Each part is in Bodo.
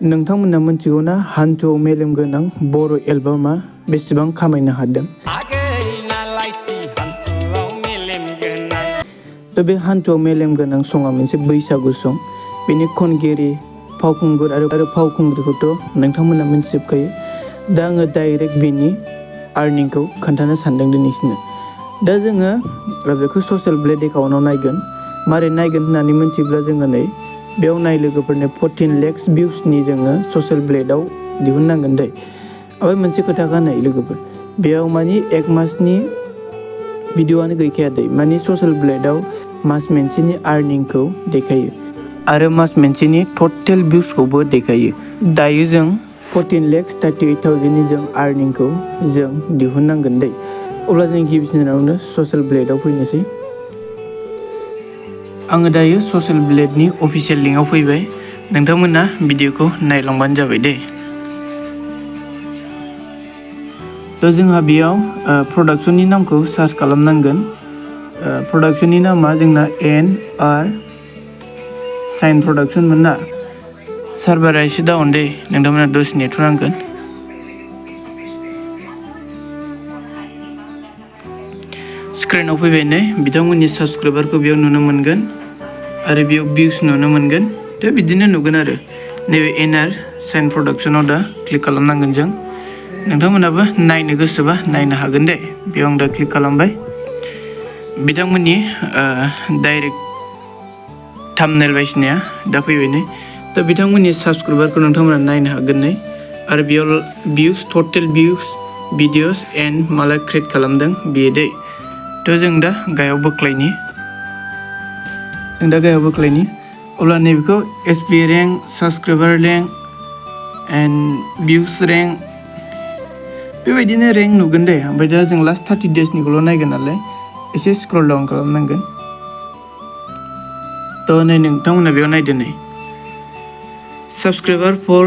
नोंथांमोना मिथिगौ ना हान्थुआव मेलेम गोनां बर' एलबामा बेसेबां खामायनो हादों? बे हान्थुआव मेलेम गोनां सङा मोनसे बैसागु सं। बेनि खनगिरि फावखुंगुर आरो फावखुंग्रिखौथ' नोंथांमोना मिथिजोबखायो। दा आङो डाइरेक्ट बेनि आर्निंखौ खोन्थानो सानदों दिनैसिनो। दा जोङो बेखौ ससियेल ब्लेड एकाउन्टाव नायगोन। मारै नायगोन होननानै मिथिब्ला जोङो नै बेयाव नाय लोगोफोरनो 14 lakhs भिउसनि जोङो ससियेल ब्लेडआव दिहुननांगोन दै। ओमफ्राय मोनसे खोथाखा नै लोगोफोर, बेयाव मानि 1 मासनि भिडिअ'आनो गैखाया दै। मानि ससियेल ब्लेडआव मास मोनसेनि आर्निंखौ देखायो आरो मास मोनसेनि टटेल भिउसखौबो देखायो। दायो जों 14,38,000नि जों आर्निंखौ जों दिहुननांगोन दै। अब्ला जों गिबिसिनावनो ससियेल ब्लेडआव फैनोसै। आङो दायो ससियेल ब्लेडनि अफिसियेल लिंकआव फैबाय। नोंथांमोना भिडिअ'खौ नायलांबानो जाबाय दै। थ' जोंहा बेयाव प्रडाक्शननि नामखौ सार्च खालामनांगोन। प्रडाक्शननि नामा जोंना NR साइन प्रडाक्शन मोन ना। सार्भारा एसे डाउन दै, नोंथांमोना दसे नेथ'नांगोन। स्क्रिनाव फैबाय नै, बिथांमोननि साबसक्राइबारखौ बेयाव नुनो मोनगोन आरो बेयाव भिउस नुनो मोनगोन। थ' बिदिनो नुगोन आरो नैबे NR साइन प्रडाक्शनाव दा क्लिक खालामनांगोन जों। नोंथांमोनाबो नायनो गोसोबा नायनो हागोन दे। बेयाव आं दा क्लिक खालामबाय। बिथांमोननि डाइरेक्ट थाम्बनेल बायसिनाया दा फैबाय नै। थ' बिथांमोननि साबसक्राइबारखौ नोंथांमोना नायनो हागोन नै आरो बेयाव views, total views, videos and माला क्रिएट खालामदों बेयो दै। थ' जों दा गाहायाव बोख्लायनि। अब्ला नैबेखौ SB rank, subscriber rank and views rank बेबायदिनो रेंक नुगोन दे। ओमफ्राय दा जों लास्ट 30 daysनिखौल' नायगोन नालाय एसे स्क्रल डाउन खालामनांगोन। थ' नै नोंथांमोना बेयाव नायदो नै, subscriber for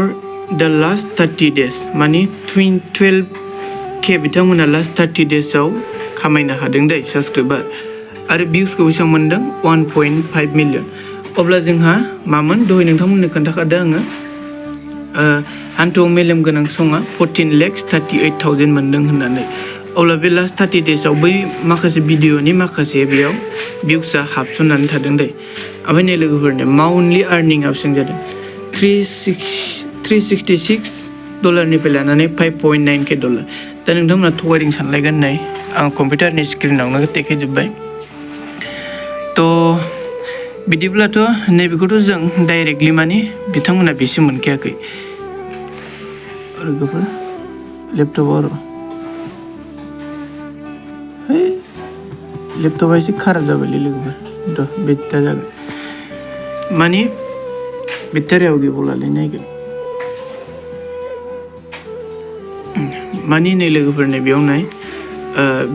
the last 30 days मानि 12K बिथांमोना लास्ट 30 daysआव खामायनो हादों दै साबसक्राइबार। आरो भिउसखौ बेसेबां मोनदों 1.5 million। अब्ला जोंहा मामोन दहाय नोंथांमोननो खोन्थाखादों आङो हान्थुआव मेलेम गोनां सङा 14,38,000 मोनदों होननानै। अब्ला बे लास्ट 30 daysआव बै माखासे भिडिअनि माखासे बेयाव भिउसआ हाबसननानै थादों दै। ओमफ्राय नै लोगोफोरनो मान्थलि आर्निंआ बेसेबां जादों $366 लानानै $5.9K। दा नोंथांमोना थगायदों सानलायगोन नै, आं कम्पिउटारनि स्क्रिनावनो देखायजोब्बाय। थ' बिदिब्लाथ' नैबेखौथ' जों डाइरेक्टलि माने बिथांमोना बेसे मोनखायाखै। लोगोफोर लेपटपआव लेपटपा एसे खाराब जाबायलै लोगोफोर। थ' बेटा जागोन माने बेटारियाव गैबावलालै नायगोन। माने नै लोगोफोरनो बेयाव नाय,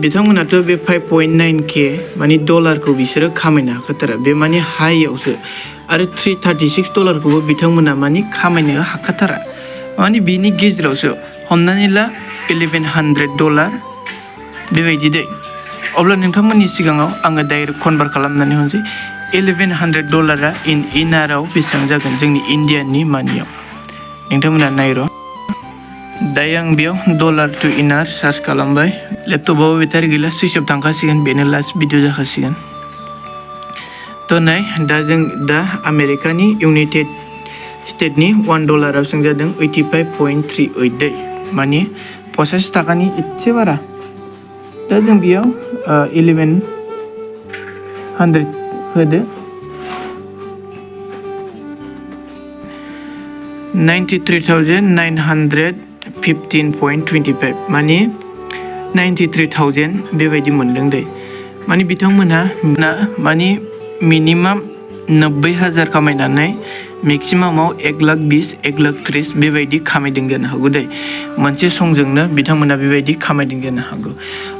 बिथांमोनाथ' बे 5.9K माने डलारखौ बिसोरो खामायनो हाखाथारा। बे माने हाइयावसो। आरो $336खौबो बिथांमोना माने खामायनो हाखाथारा। माने बिनि गेजेरावसो हमनानै ला $1,100 बेबायदि दै। अब्ला नोंथांमोननि सिगाङाव आङो डाइरेक्ट कनभार्ट खालामनानै होनोसै $1,100 इनाराव बेसेबां जागोन जोंनि इण्डियाननि मानियाव। नोंथांमोना नायर'। दायो आं बेयाव डलार टु इनार सार्च खालामबाय। लेपटपाव बेटारि गैला, सुइच अफ थांखासिगोन, बेनो लास्ट भिडिअ जाखासिगोन। थ' नै दा आमेरिकानि इउनाइटेड स्टेटनि $1 बेसेबां जादों 85.38 दै। माने 85 थाखानि एसे बारा। दा जों बेयाव 1100 होदो। 93,915.25 माने 93,000 बेबायदि मोनदों दै। माने बिथांमोनहा माने मिनिमाम 90,000 खामायनानै मेक्सिमामाव 1,20,000, 1,30,000 बेबायदि खामायदों जानो हागौ दै। मोनसे संजोंनो बिथांमोना बेबायदि खामायदों जानो हागौ।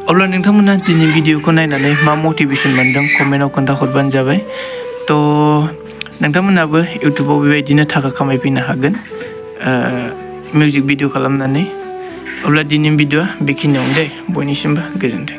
अब्ला नोंथांमोना दिनै भिडिअखौ नायनानै मा मटिभेसन मोनदों कमेन्टआव खोन्थाहरबानो जाबाय। थ' नोंथांमोनाबो इउटुबाव बेबायदिनो थाखा खामायफैनो हागोन मिउजिक भिडिअ खालामनानै। अब्ला दिनैनि भिडिअआ बेखिनियावनो दे। बयनिसिमबो गोजोन्थों।